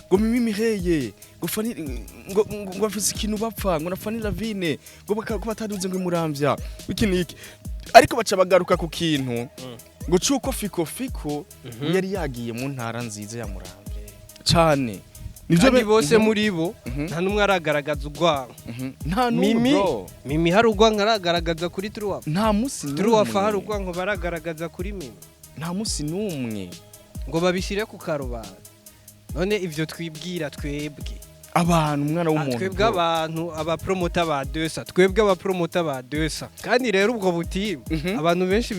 Ngo Mimi Mireye, ngo Fani, ngo afise ikintu bapfa, ngo na Fani Lavine, ngo ko bataduze, ngo imuramvya iki niki. Ariko baca bagaruka ku kintu ngo cuko Fiko Fiko yari yagiye mu ntara nziza ya Muramvya cane. Nivyo. Kandi bose muri bo nta n'umwe aragaragaza urwango. Nta n'umwe. Mimi Bro. Mimi hari urwango aragaragaza kuri Truwafa? Nta musi Truwafa hari n'umwe. urwango baragaragaza kuri Mimi? Nta musi n'umwe. Ngo babishyire ku karubanda. None ivyo twibwira twebwe abantu, umwana w'umuntu, twebwe bro. abantu, abapromota ba desa, twebwe abapromota ba desa. Kandi rero ubwo butimu, abantu benshi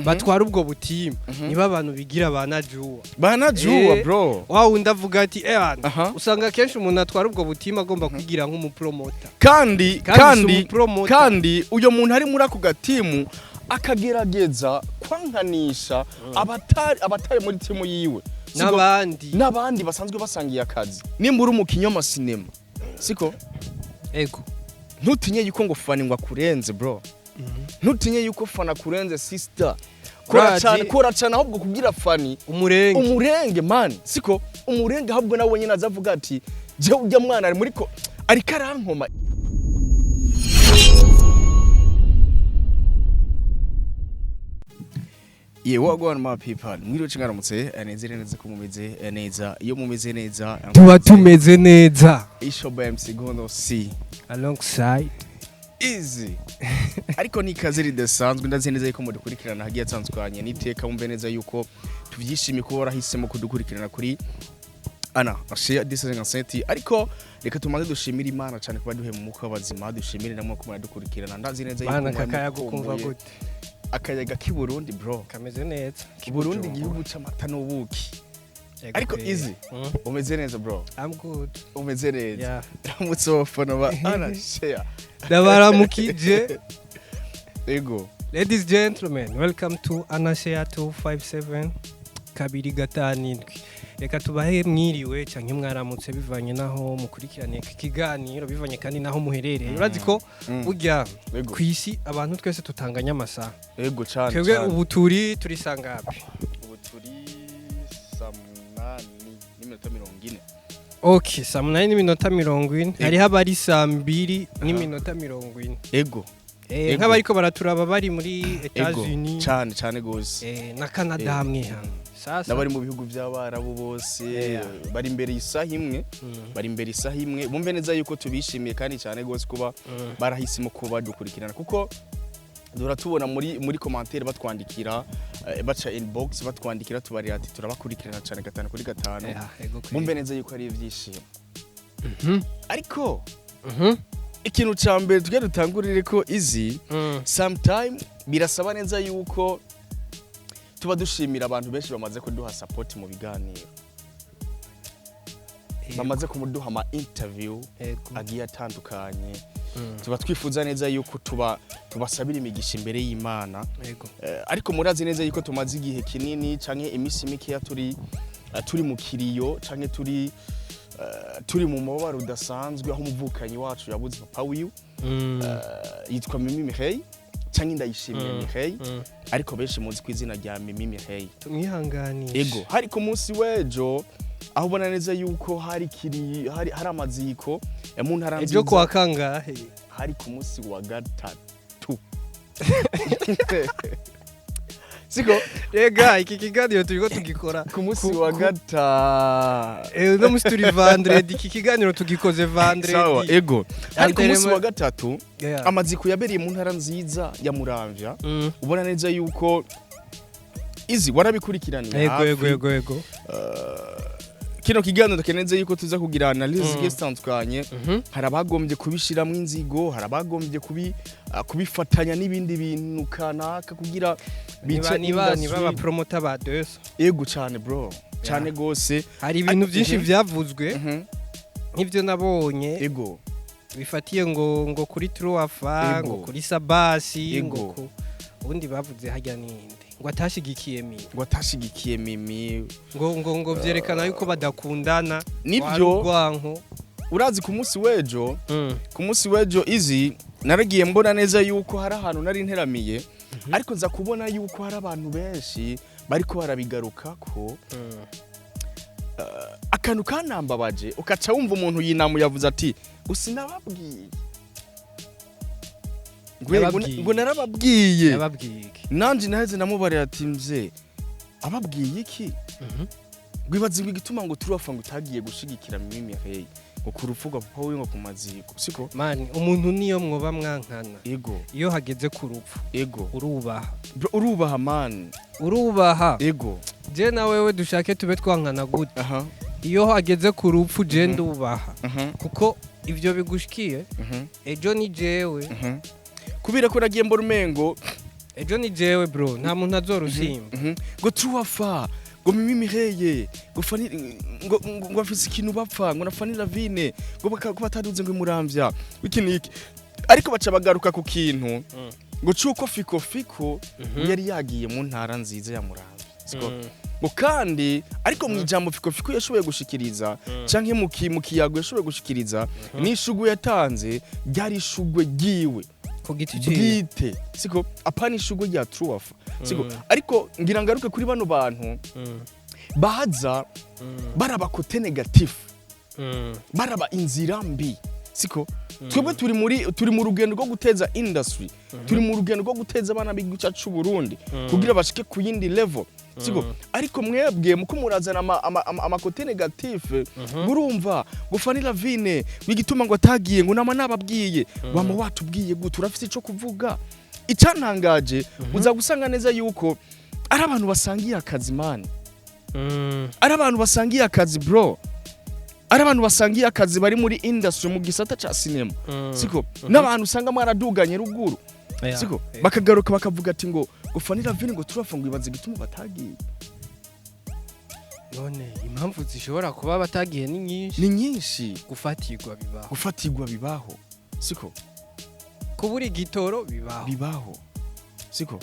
batwara ubwo butimu niba abantu bigira banajuwa. Banajuwa, bro. Wa wundi avuga ati Aha. usanga akenshi umuntu atwara ubwo butimu agomba kwigira nk'umupromota. Kandi Kandi si kandi umupromota. Kandi uyo muntu ari muri ako gatimu akagerageza kwankanisha abatari muri timu yiwe. N'abandi. N'abandi basanzwe basangiye akazi. Nimba uri umukinyi w'amasinema, siko? Ego. Ntutinye yuko ngo Fani ngo akurenze, bro. Ntutinye yuko Fani akurenze, sister. Kora cyane, kora cyane ahubwo kugira Fani umurenge. Umurenge, man, siko? Umurenge ahubwo nawe nyine azavuga ati: "Je ujya mwana ari muri ko ariko arankoma." Ye, wagwan my people, mwiriwe, mwaramutse, nizere neza ko mumeze neza. Iyo mumeze neza, Tuba tumeze neza. Ishoba MC Gondo C Alongside easy. Ariko ni ikaze ridasanzwe. Ndazi neza yuko mudukurikirana hagiye hatandukanye n'iteka. Wumve neza yuko tuvyishimiye kuba warahisemo kudukurikirana kuri ana ashia disenti. Ariko reka tumaze dushimire Imana cyane kuba duhe mu mwuka w'abazima. Dushimire namwe ko muradukurikirana. Ndazi neza yuko Bana mwari kakayaga ukumva mukumbuye. gute? Akayaga k'i Burundi, bro. Kameze neza. Burundi, igihugu c'amata n'ubuki. Ego. Ariko Kwera. easy. Umeze neza, bro? I'm good. Umeze neza? Yeah. Ramutse abafana ba ana share. Ndabaramukije. Ego. Ladies, gentlemen, welcome to Anashare 257 257. Reka tubahe mwiriwe canke mwaramutse bivanye naho mukurikiraniye iki kiganiro, bivanye kandi naho muherereye. Urazi ko burya ku isi abantu twese tutanganya amasaha. Ego cyane. Twebwe Cyane. ubu turi sangapi? Ubu turi saa 8:40. Okay, saa 8:40. Hariho abari saa 2:40. Ego. Ego. Nk'abariko baraturaba bari muri Ego. Etats-Unis Cyane cyane gose. Na Canada, hamwe hamwe. Sasa N'abari mu bihugu by'Abarabu bose bari imbere isaha imwe. Bari imbere isaha imwe. Bumve neza yuko tubishimiye kandi cyane gose kuba barahisemo kuba badukurikirana, kuko duhora tubona muri commentaire batwandikira, baca inbox batwandikira, tubarira ati turabakurikirana cyane gatanu kuri gatanu. Yeah, ego kweli. Bumve neza yuko ari ibyishimo. Ariko ikintu ca mbere tujya dutangurire ko izi sometime birasaba neza yuko tuba dushimira abantu benshi bamaze kuduha support mu biganiro, bamaze kumuduha ama interview agiye atandukanye. Tuba twifuza neza yuko tuba tubasabira imigisha imbere y'Imana. Ariko murazi neza yuko tumaze igihe kinini canke iminsi mikeya turi mu kiriyo canke turi mu mubabaro udasanzwe, aho umuvukanyi wacu yabuze papa wiwe. Yitwa Mimi Mireille canke Ndayishimiye Mireille, ariko benshi muzi ku izina rya Mimi Mireille. Tumwihanganishe. Ego, hari ku munsi w'ejo, aho ubona neza yuko hari amaziko ya mu ntara Ejo nziza. kuwa kangahe? Hari ku munsi wa gatatu, siko? Rega iki kiganiro turiko tugikora Ku munsi wa gatatu. Uno munsi turi vendredi, iki kiganiro tugikoze vendredi. Sawa, ego, hari ku munsi wa gatatu. Amaziko yabereye mu ntara nziza ya Muramvya. Ubona neza yuko izi warabikurikiraniye Ego. hafi. Ego. Kino kiganiro dukeneye yuko tuza kugira analyse zigiye zitandukanye. Hari abagombye kubishiramwo inzigo, hari abagombye kubifatanya n'ibindi bintu kanaka kugira bice Niba industry. abapromota ba desa. Ego cyane, bro, cyane gose. Hari ibintu byinshi vyavuzwe nk'ivyo nabonye bifatiye ngo kuri Truwafa, ngo kuri Sabasi, ngo ku ubundi bavuze harya ninde ngo atashigikiye Mimi. Ngo atashigikiye Mimi. Ngo vyerekana yuko badakundana. Nibyo. Urwanko. Urazi ku munsi w'ejo, ku munsi w'ejo izi naragiye mbona neza yuko hari ahantu nari nteramiye, ariko nza kubona yuko hari abantu benshi bariko barabigaruka ko. Akantu kanambabaje, ukaca wumva umuntu yinamu yavuze ati ngo sinababwiye, ngo Yababwiye. ngo narababwiye. Yababwiye iki? Nanje naheze namubarira ati: "Mzee, ababwiye iki?" Ngo ibaze ngo igituma ngo turafa ngo utagiye gushigikira Mimi Mireille ngo ku rupfu rwa papa wiwe, ngo ku maziko, siko? Man, umuntu niyo mwoba mwankana, iyo hageze ku rupfu, urubaha. Bro, urubaha man. Urubaha. Je na wewe dushake tube twankana gute, iyo hageze ku rupfu je ndubaha, kuko ivyo bigushikiye ejo ni jewe. Kubera ko nagiye mbona umengo Ejo ni jewe bro, nta muntu azorusimba. Ngo tuwafa ngo Mimi Mireye ngo Fani ngo afise ikintu bapfa ngo na Fanny Lavine ngo ko bataduze ngo imuramvya iki niki, ariko baca bagaruka ku kintu ngo cuko Fiko Fiko yari yagiye mu ntara nziza ya Muramvya, siko? Ngo kandi ariko mu ijambo Fiko Fiko yashoboye gushikiriza canke mu kiyago yashoboye gushikiriza n'ishugwe yatanze, ryari ishugwe ryiwe Ku giti ciwe. bwite, siko? Apana ishugwe rya Truwafa, siko? Ariko ngira ngaruke kuri bano bantu baza baraba côté négatif, baraba inzira mbi, siko? Twebwe turi mu rugendo rwo guteza industry, turi mu rugendo rwo guteza abana b'igihugu cyacu c'u Burundi kugira bashike ku yindi level, siko? Ariko mwebwe muko murazana ama côté négatif, murumva ngo Fanny Lavine wigituma ngo atagiye, ngo nama nababwiye. Wama watubwiye gute? Urafise ico kuvuga? Icantangaje, uza gusanga neza yuko ari abantu basangiye akazi man, ari abantu basangiye akazi bro, ari abantu basangiye akazi bari muri industry, mu gisata ca cinema, siko? N'abantu usanga mwaraduganye ruguru, siko? Bakagaruka bakavuga ati ngo Fanny Lavine ngo turafa ngo ibaze igituma batagiye. None impamvu zishobora kuba batagiye ni nyinshi. Ni nyinshi. Gufatirwa bibaho. Gufatirwa bibaho, siko? Kubura igitoro bibaho. Bibaho, siko?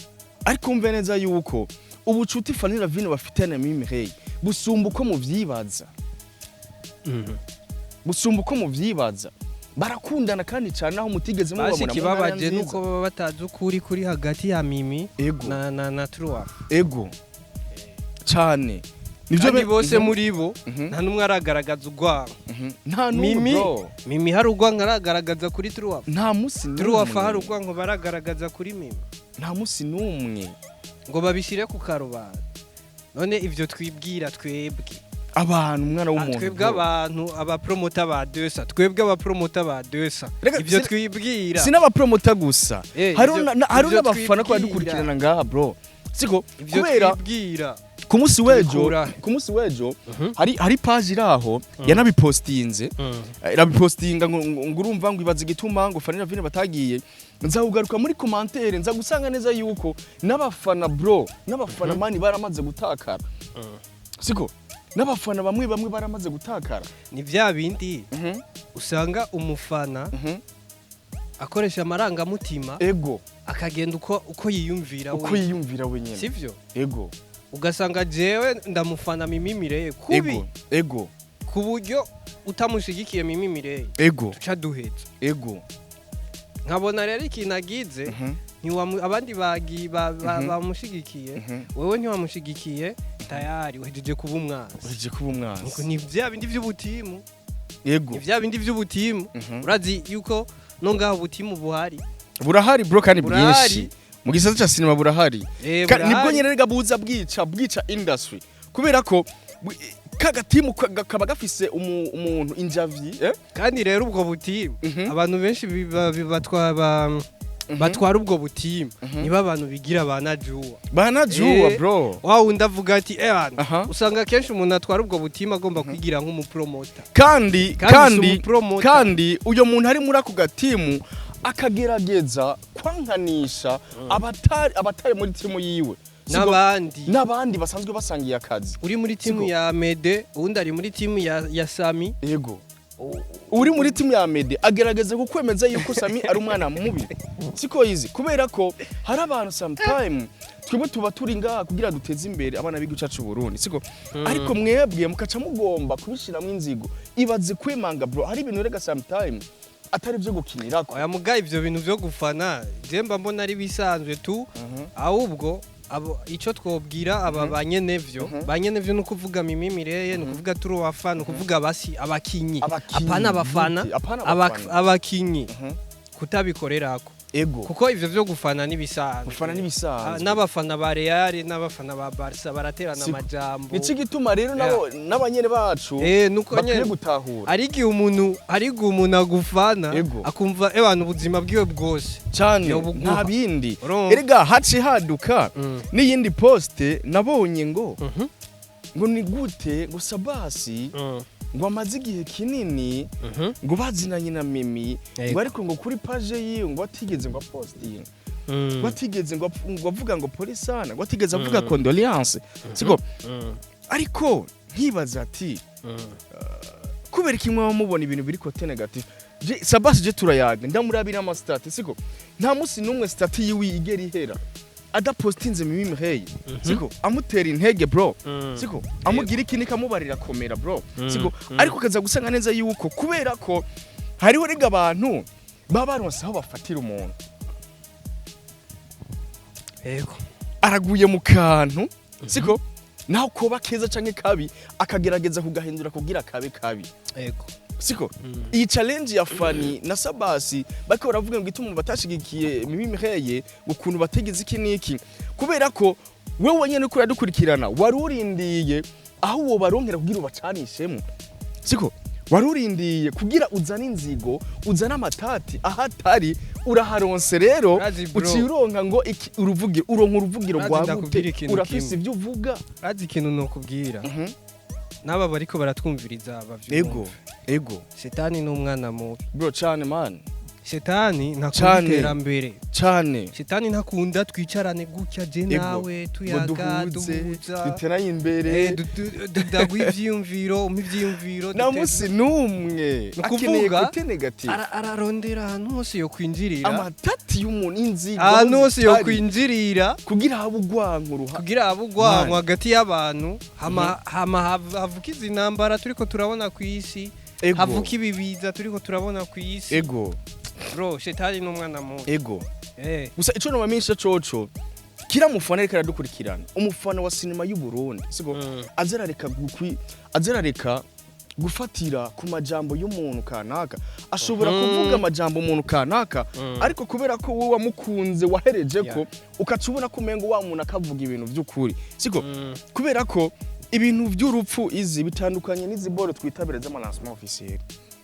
Ariko umve neza yuko ubucuti Fanny Lavine bafitanye na Mimi Mireille busumba uko muvyibaza, busumba uko muvyibaza. Barakundana kandi cyane, aho mutigeze mubabona Basi mu ntara ikibabaje nziza. nuko baba batazi ukuri kuri hagati ya Mimi na Truwa. Ego cyane, nivyo. Kandi bose muri bo nta n'umwe aragaragaza urwango. Nta n'umwe. Mimi Bro. Mimi hari urwango aragaragaza kuri Truwa? Nta musi n'umwe. Truwa hari urwango baragaragaza kuri Mimi? Nta musi n'umwe. Ngo babishyire ku karubanda. None ivyo twibwira twebwe Abantu, umwana w'umuntu, twebwe bro. abantu abapromota ba desa, twebwe abapromota ba desa, Reka, ivyo twibwira. Si n'abapromota gusa, hariho Ivyo n'abafana ko twibwira. badukurikirana ngaha bro, siko? Ivyo Kubera twibwira ku munsi w'ejo, tubikura. ku munsi w'ejo hari page iri aho yanabipostinze, irabipostinga ngo urumva ngo ibaze igituma ngo Fanny Lavine batagiye. Nza kugaruka muri commentaire, nza gusanga neza yuko n'abafana bro, n'abafana man baramaze gutakara, siko? N'abafana bamwe bamwe baramaze gutakara. Ni vya bindi usanga umufana akoresha amarangamutima, akagenda uko yiyumvira Uko we. yiyumvira wenyine. Sivyo? Ego. Ugasanga jewe ndamufana Mimi Mireye kubi, ego ego ku buryo utamushigikiye Mimi Mireye tuca duheza. Nkabona rero ikintu agize, abandi bagi bamushigikiye, wewe ntiwamushigikiye, tayari uhejeje kuba umwanzi. Uhejeje kuba umwanzi. Nuko ni vya bindi vy'ubutimu. Ni vya bindi vy'ubutimu. Urazi yuko no ngaho ubutimu buhari. Burahari bro, kandi Burahari. bwinshi mu gisata ca sinema burahari. Nibwo Burahari. nyene rega buza bwica industry, kubera ko kagatimu kaba gafise umuntu injavyi, eh? Kandi rero ubwo butimu, abantu benshi batwara ubwo butimu niba abantu bigira banajuwa. Banajuwa bro. Wa wundi avuga ati eh, usanga kenshi umuntu atwara ubwo butimu agomba kwigira nk'umupromota. Kandi Kandi si kandi umupromota. kandi uyo muntu ari muri ako gatimu akagerageza kwankanisha abatari muri timu yiwe. N'abandi. N'abandi basanzwe basangiye akazi. Uri muri timu Siko. ya Mede, uwundi ari muri timu ya Sami. Yego, uri muri timu ya Mede agerageza kukwemeza yuko Sami ari umwana mubi, siko yizi? Kubera ko hari abantu sometime, twebwe tuba turi ngaha kugira duteze imbere abana b'igihugu cyacu Burundi, siko? Ariko mwebwe mukaca mugomba kubishiramwo inzigo. Ibaze kwemanga bro, hari ibintu rega sometime atari byo gukinirako. Oya, muga ivyo bintu vyo gufana je mba mbona ari bisanzwe tu, ahubwo Abo icyo twobwira aba banyenevyo, banyenevyo ni ukuvuga Mimi Mireye, ni ukuvuga Turuwafa, ni ukuvuga basi abakinyi, Abakinyi, apana abafana, gute? Apana abafana. Abakinyi kutabikorerako, kuko ivyo vyo gufana n'ibisanzwe. Gufana n'ibisanzwe. Ah, n'abafana ba Real n'abafana ba Barca baraterana amajambo. Nico gituma rero nabo n'abanyene bacu Nuko bakwiye nyene gutahura. Hari igihe umuntu agufana akumva ebana ubuzima bwiwe bwose cyane yobuguha. Nta bindi. Urumva? Erega haci haduka n'iyindi poste nabonye ngo ngo ni gute ngo Sabasi ngo amaze igihe kinini ngo bazinanye na Mimi, ngo ariko ngo kuri page yiwe ngo atigeze ngo apostinga, ngo atigeze ngo avuga ngo pole sana, ngo atigeze avuga condoléances, siko? Ariko nkibaza ati kubera iki mwaba mubona ibintu biri côté négatif? Sabasi je turayaga, ndamurabira ama statuts, siko? Nta musi n'umwe statut yiwe igera ihera adapostinze Mimi Mireille, siko? Amutera intege, bro, siko? Amugira iki nikamubarira komera, bro, siko? Ariko ukaza gusanga neza yuko kubera ko hariho rega abantu baba baronse aho bafatira umuntu araguye mu kantu, siko? Naho koba keza canke kabi, akagerageza kugahindura kugira kabe kabi, siko? Iyi challenge ya Fani na Sabasi bariko baravuga ngo ituma batashigikiye Mimi Mireye, ukuntu bategeze iki niki, kubera ko wewe nyene uko uradukurikirana wari urindiye aho uwo baronkera kugira ubacanishemo, siko? Wari urindiye kugira uzane inzigo, uzane amatati ahatari, uraharonse rero. Urazi, bro. Uciye uronka ngo iki, uruvugiro, uronka uruvugiro Urazi, rwa ndakubwira gute? ikintu Urafise kimwe. ibyo uvuga. Urazi ikintu nokubwira, n'aba bariko baratwumviriza bavyumve. Ego. Shetani ni umwana mubi. Bro, cane man. Shetani ntakunda Cane. iterambere. Cane. Shetani ntakunda twicarane gutya je nawe Ngo tuyaga, duhuze, duhuza, duteranye imbere. Dudagwa ivyiyumviro, umpa ivyiyumviro. Nta musi n'umwe Ni akeneye ukuvuga, côté négatif. Ararondera ahantu hose yo kwinjirira, Amatati y'umuntu, inzigo ahantu hose yo zitari, kwinjirira kugira habe urwanko ruha kugira habe urwanko Man. hagati y'abantu, hama havuka izi ntambara turiko turabona ku isi, havuka ibi biza turiko turabona ku isi. Bro, shetani ni umwana mubi. Gusa ico nobamenyesha coco, kira mufana ariko aradukurikirana, umufana wa sinema y'u Burundi, siko? Azarareka gufatira ku majambo y'umuntu kanaka. Ashobora kuvuga amajambo umuntu kanaka, ariko kubera ko wowe wamukunze, wahereje ko ukaca ubona ko umengo wa muntu akavuga ibintu by'ukuri, siko? Kubera ko ibintu by'urupfu izi bitandukanye n'izi boro twitabira z'ama lancement officiel,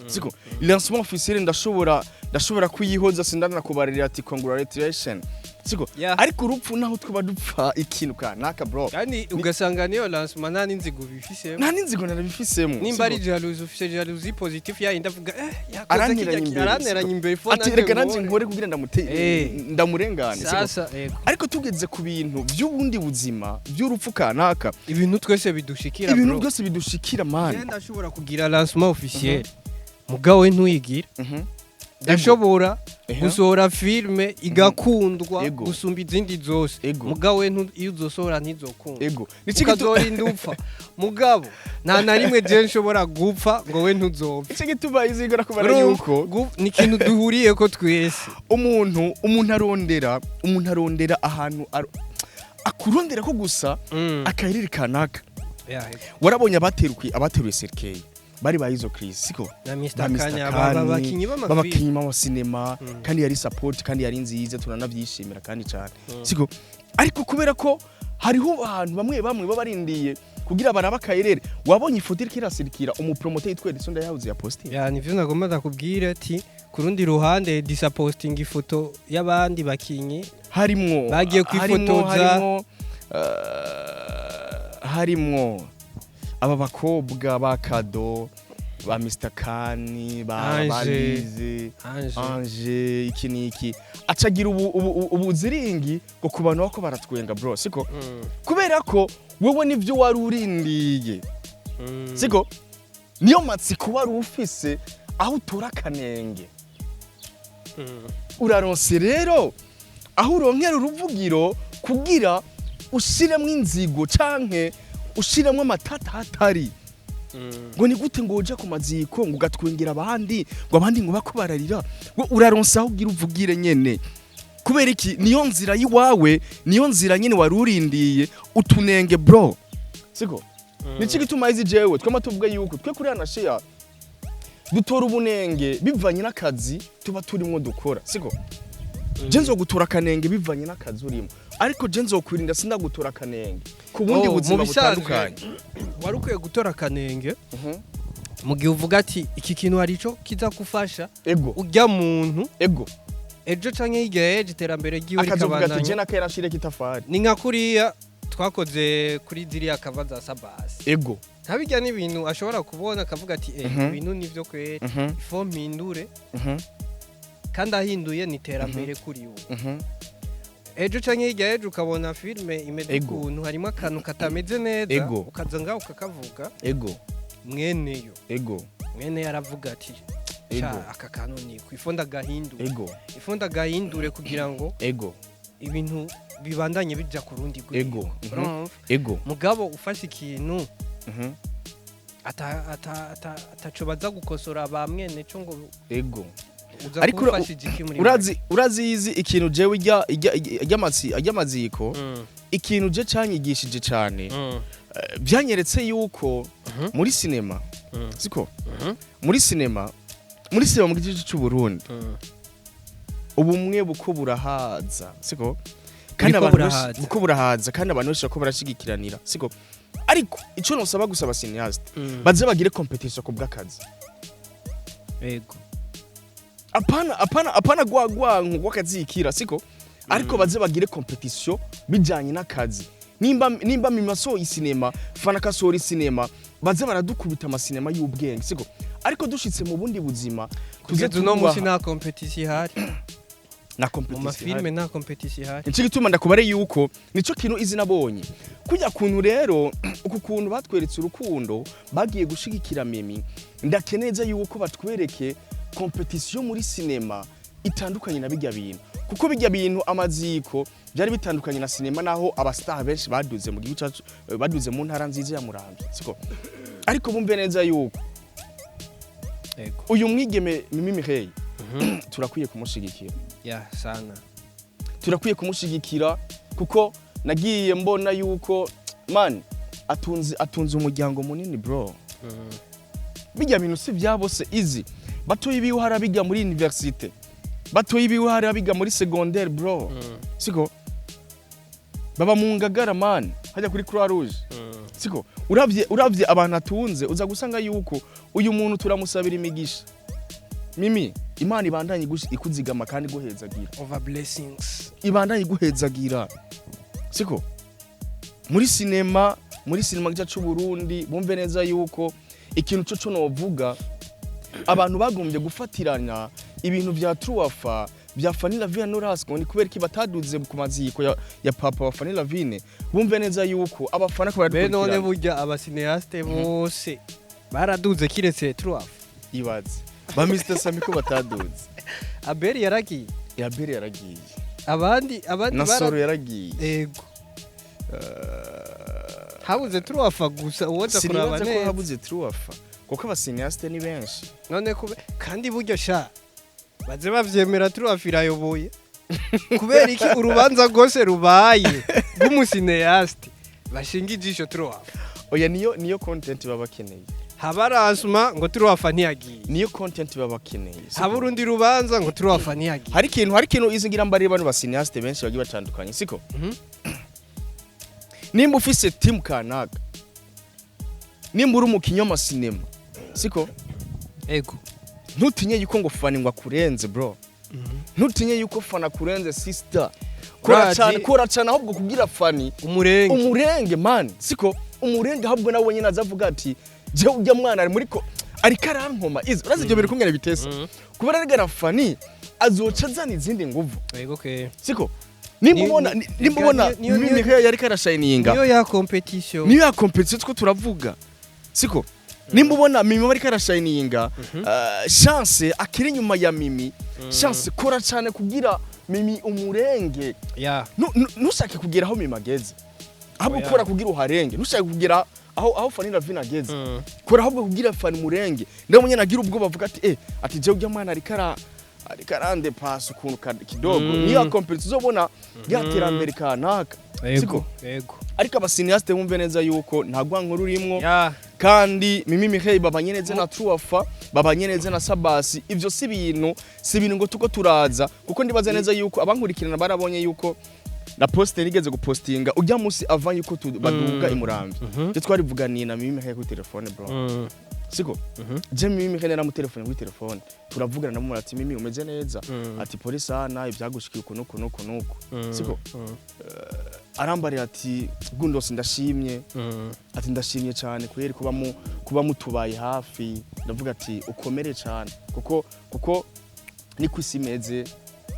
siko? Lancement officiel ndashobora kuyihoza, sindanakubarira ati congratulation, siko? Ariko urupfu naho twaba dupfa ikintu kanaka, bro, Kandi ugasanga niyo lancement nta n'inzigo bifisemo. Nta n'inzigo narabifisemo. Nimba ari jalousie, ufise jalousie positive yayindi avuga yakoze Aranteranya kirya imbere, aranteranya siko? imbere fo Ati nanje reka nanjye nkore. Nkore kugira ndamute ndamurengane, siko? Sasa ego. Ariko tugeze ku bintu by'ubundi buzima by'urupfu kanaka, Ibintu twese bidushikira, ibintu bro. byose bidushikira, man. Njye ndashobora kugira lancement officiel, mugabo we ntuyigire. Ndashobora gusohora filme igakundwa gusumba izindi zose, mugabo we iyo uzosohora ntizokundwa. Ego. Nico gitu Ukazorinda upfa, mugabo nta na rimwe je nshobora gupfa ngo we ntuzopfa. Nico gituma izigora kubara Urumva? yuko Ni ikintu duhuriyeko twese. Umuntu arondera ahantu akurondera ko gusa akayiriri kanaka. Warabonye abateruye cercueil bari ba izo Chris, siko? Na Mr. Ba Mr. Kanya, Kani, babakinyi b'amafilme. Babakinyi b'amasinema. Kandi yari support, kandi yari nziza, turanavyishimira kandi cyane, siko? Ariko kubera ko hariho abantu bamwe bamwe baba barindiye kugira baraba akayerere, wabonye ifoto iriko irasirikira umupromoter yitwa Edison Ndayahuze ya posting. Ya, nivyo nagomba ndakubwira ati ku rundi ruhande disaposting ifoto y'abandi bakinyi harimwo bagiye harimwo kwifotoza. Harimwo aba bakobwa ba Kado, ba Mr Kani, ba Ange. Balize. Ange. Ange, iki niki, acagira ubu ubuziringi ngo ku bantu bako baratwenga, bro, siko? Kubera ko wewe nivyo wari urindiye, siko? Niyo matsiko wari ufise aho utora akanenge. Uraronse rero aho uronkera uruvugiro kugira ushiremwo inzigo canke ushiremwo amatata atari ngo ni gute ngo uja ku maziko ngo ugatwengera abandi, ngo abandi ngo bako bararira, ngo uraronse aho ugira uvugire nyene. Kubera iki? Niyo nzira yiwawe, niyo nzira nyine wari urindiye utunenge, bro, siko? Niki gituma izi jewe twema tuvuga yuko twe kuri Anashare dutora ubunenge bivanye n'akazi tuba turimo dukora, siko? Je nzogutora akanenge bivanye n'akazi urimo, ariko je nzokwirinda sindagutora akanenge ku bundi Oh, mu buzima bisanzwe, butandukanye. Wari ukwiye gutora akanenge mu gihe uvuga ati iki kintu hari ico kiza gufasha ujya muntu ejo canke hirya y'ejo iterambere ryiwe Akazovuga ati je rikabandanya. nakera nshireko itafari. Ni nka kuriya twakoze kuri ziriya kava za Sabasi. Ntabijya n'ibintu ashobora kubona akavuga ati ibintu nivyo kweri, ifo mpindure. Kandi ahinduye ni iterambere kuri we. Ejo canke hirya y'ejo ukabona filime imeze ukuntu, harimo akantu katameze neza, ukaza ngaho ukakavuga. Mweneyo mwene yaravuga ati sha, aka kantu niko ifo ndagahindure, ifo ndagahindure kugira ngo ibintu bibandanye bija ku rundi rwego. Urumva? Mugabo ufashe ikintu ataco baza gukosora ba mwene co ngo uza Ariko kumfashije iki muri Urazi izi ikintu jewe ijya amaziko, ikintu je canyigishije cane, byanyeretse yuko muri sinema, siko? Muri sinema mu gihugu cy'u Burundi, ubumwe buko burahaza, siko? Kandi Buriko abantu benshi burahaza. Buko burahaza, kandi abantu benshi bako barashigikiranira, siko? Ariko ico nosaba gusaba cinéaste, baze bagire compétition ku bw'akazi. Apana, apana, apana gwagwanku gwakazikira, siko? Ariko baze bagire compétition bijanye n'akazi. Nimba Mima asohoye isinema, Fana akasohora isinema, baze baradukubita amasinema y'ubwenge, siko? Ariko dushitse mu bundi buzima tuze Kugeza uno munsi twubaha. nta compétition ihari. Na Mu compétition mafilme nta compétition ihari. Nico gituma ndakubare yuko nico kintu izi nabonye kujya kuntu rero uku kuntu batweretse urukundo bagiye gushigikira Mimi, ndakeneza yuko batwereke compétition muri sinema itandukanye na bijya bintu, kuko bijya bintu amaziko byari bitandukanye na sinema, naho abastar benshi baduze mu gihugu cyacu, baduze mu ntara nziza ya Muramvya, siko? Ariko bumve neza yuko uyu mwigeme Mimi Mireille turakwiye kumushigikira. Ya sana. Turakwiye kumushigikira kuko nagiye mbona yuko man atunze umuryango munini, bro. Bijya bintu si bya bose. Izi batoyi biwe hari abiga muri université, batoyi biwe hari abiga muri secondaire, bro, siko? Baba mu Ngagara, man, hajya kuri Croix Rouge, siko? Uravye abantu atunze, uza gusanga yuko uyu muntu turamusabira imigisha. Mimi, Imana ibandanye ikuzigama kandi iguhezagira. Over blessings. Ibandanye iguhezagira, siko? Muri sinema cyacu Burundi, bumve neza yuko ikintu cyo novuga, abantu bagombye gufatirana ibintu vya Truafa bya Fanny Lavine Norasco, ni kubera iki bataduze ku maziko ya papa wa Fanny Lavine? Bumve neza yuko abafana ko Be none baradukurikirana. burya abacinéaste bose baraduze kiretse Truaf. Ibaze ba Mr Sami ko bataduze. Abel yaragiye. Yabere yaragiye. Abandi na Soro yaragiye. Ego, habuze Truafa gusa uwoza kuraba Sinibaza ko neza. habuze Truafa kuko abacinéaste ni benshi. None kube kandi buryo sha baze bavyemera, Truafa irayoboye. Kubera iki? Urubanza rwose rubaye rw'umucinéaste bashinga ijisho Truafa. Oya, niyo content baba bakeneye. Haba rasma ngo Truafa ntiyagiye. Niyo content baba bakeneye. Haba urundi rubanza ngo Truafa ntiyagiye. Hari ikintu izi ngira mbarire bano bacinéaste benshi bagiye batandukanye, siko? Nimba ufise team kanaka, nimba uri umukinyi w'amasinema, siko? Ego. Ntutinye yuko ngo Fani ngo akurenze, bro. Ntutinye yuko Fani akurenze, sister. Kora cyane, kora cyane ahubwo kugira Fani umurenge. Umurenge, man, siko? Umurenge ahubwo nawe nyine azavuga ati je ujya mwana ari muri ko ariko arankoma izi. Urazi ibyo biri kumwe bitesa kubera arigana Fani azoca azana izindi nguvu. Ego ke. Siko? Nimba ubona nimba ubona Mimi yariko arashininga, niyo ya compétition. Niyo ya compétition two turavuga, siko? Nimba ubona Mimi bariko arashininga, Chance akiri inyuma ya Mimi, Chance kora cyane kugira Mimi umurenge. Ntushake kugera aho Mimi ageze, ahubwo Oya. kora kugira uharenge. Ntushake kugera aho Fanny Lavine ageze, kora ahubwo kugira Fanny umurenge. Ndaho nyene agira ubwoba avuga ati ati je ujya mwana ariko ara Ariko arandepasa ukuntu kidogo. Niyo company tuzobona ya terambere kanaka. Siko? Yego. Ariko aba cinéaste bumve neza yuko nta rwanko rurimwo. Kandi Mimi Mihey babanye neza na Truafa, babanye neza na Sabasi. Ivyo si ibintu ngo tuko turaza, kuko ndibaza neza yuko abankurikirana barabonye yuko na poste nigeze gupostinga ujya musi ava yuko baduga imurambi. Je twarivuganiye na Mimi Mihey kuri telefone, bro. Siko? Je Mimi Mihey naramutelefone kuri telefone, turavugana namwe, ati: "Mimi, umeze neza?" Ati: "Pole sana, ivyagushikiye uku nuku nuku nuku." Siko? Arambarira ati: "Gundos, ndashimye." Ati: "Ndashimye cyane kubera kuba mutubaye hafi." Ndavuga ati: "Ukomere cyane, kuko niko isi imeze,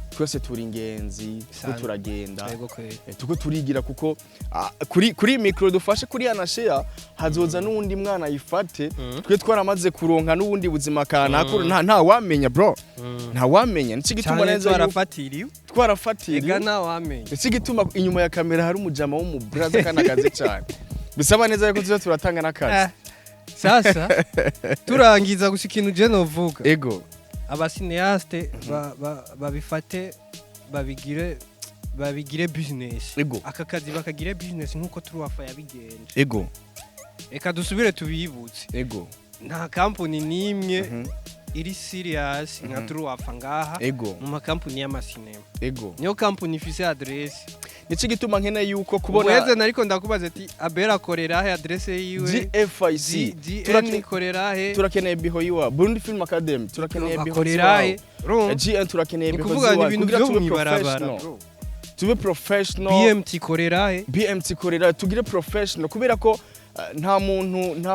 twese turi ingenzi, tuko turagenda." Yego kweli. Tuko turigira, kuko kuri micro dufashe kuri anashare hazoza n'uwundi mwana ayifate. Twe twaramaze kuronka n'ubundi buzima kanaka, nta wamenya, bro. Nta wamenya. Nico gituma Cyane. neza yuko Twarafatiriwe. Twarafatiriwe. Ega ntawamenya. Nico gituma inyuma ya kamera hari umujama w'umubraza kandi akazi cyane, bisaba neza yuko tuza turatanga n'akazi. Sasa turangiza gusa, ikintu je novuga, aba cinéaste babifate babigire business. Aka kazi bakagire business nkuko Truwafa yabigenje. Reka dusubire tubibutse, nta kampuni n'imwe iri serious nka Truwafa ngaha mu makampuni y'amasinema. Niyo kampuni ifise adresse. Nico gituma nkeneye yuko kubona Ubuheze nariko ndakubaza ati: "Abera akorera he? Adresse yiwe?" GFIC. GN ikorera he? Turakeneye biho yiwa Burundi Film Academy, turakeneye biho. Bakorera he? Urumva? GN turakeneye Ni biho kuvuga ni ziwa ibintu kugira vyo tube mw'ibarabara, professional. bro. Tube professional. BMT ikorera he? BMT korera, tugire professional, kubera ko nta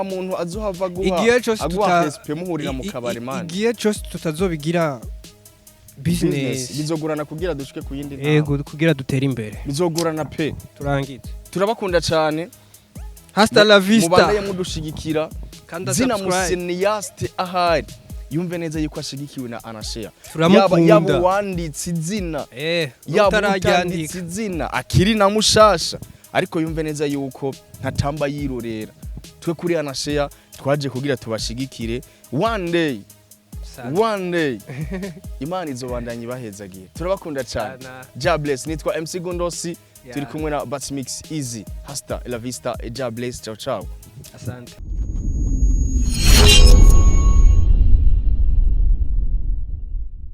muntu azohava aguha Igihe cose aguha respect muhurira mu kabari, man. Igihe cose tutazobigira business business, bizogorana kugira dushike ku yindi ntambwe. Yego, kugira dutere imbere. Bizogorana pe. Turangize. Turabakunda cyane. Hasta la vista. Mubandanye mudushigikira. Kanda Zina subscribe. Mu cinéaste ahari yumve neza yuko ashigikiwe na Anashare. Yaba Turamukunda. uwanditse izina, yaba utararyandika, utanditse izina, akiri na mushasha, ariko yumve neza yuko ntatamba yirorera. Twe kuri Anashare twaje kugira tubashigikire. One day, one day Imana izobandanya ibahezagiye. Turabakunda cyane. Sana. Jah bless. Nitwa MC Gundosi. Turi kumwe na Batsmix Easy. Hasta la vista. Jah bless. Ciao ciao. Asante.